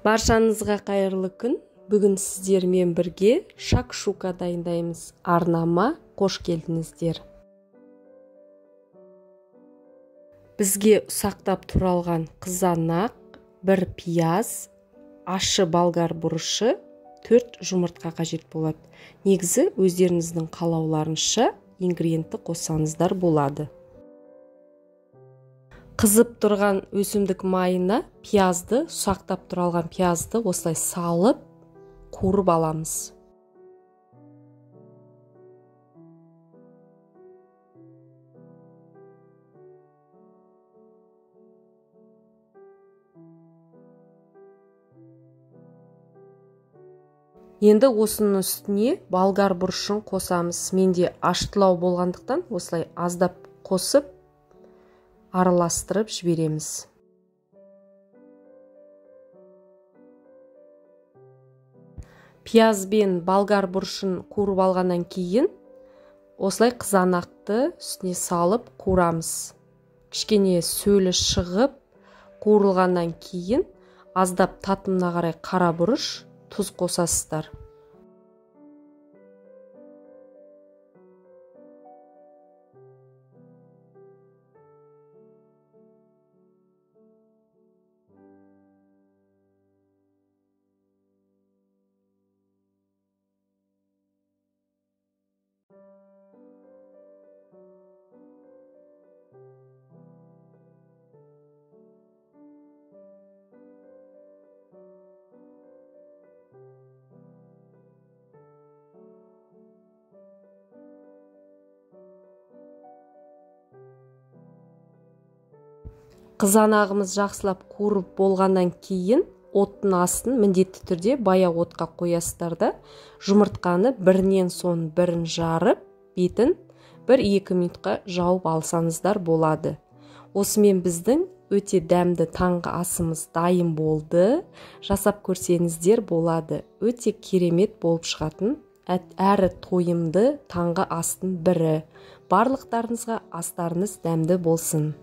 Баршаңызға қайырлы күн. Бүгін сіздермен бірге шакшука дайындаймыз. Арнама қош келдіңіздер. Бізге ұсақтап туралған қызанақ, бір пияз, ащы болгар бұрышы, 4 жұмыртқа қажет болады. Негізі өздеріңіздің қалауларынша ингредиентті қоссаңыздар болады. Қызып тұрған өсімдік майына пиязды, ұсақтап туралған пиязды осылай салып, қуырып аламыз. Енді осының үстіне болгар бұрышын қосамыз. Менде аштылау болғандықтан осылай аздап қосып, араластырып жібереміз. Пияз бен болгар бұрышын қуырып алғаннан кейін осылай қызанақты үстіне салып қуырамыз. Кішкене сөлі шығып қуырылғаннан кейін аздап татымына қарай қара бұрыш, тұз қосасыздар. Қызанағымыз жақсылап қуырылып болғаннан кейін оттың астын міндетті түрде баяу отқа қоясыздар да, жұмыртқаны бірінен соң бірін жарып, бетін 1-2 минутқа жауып алсаңыздар болады. Осымен біздің өте дәмді таңғы асымыз дайын болды. Жасап көрсеңіздер болады. Өте керемет болып шығатын, әрі тойымды таңғы астың бірі. Барлықтарыңызға астарыңыз дәмді болсын.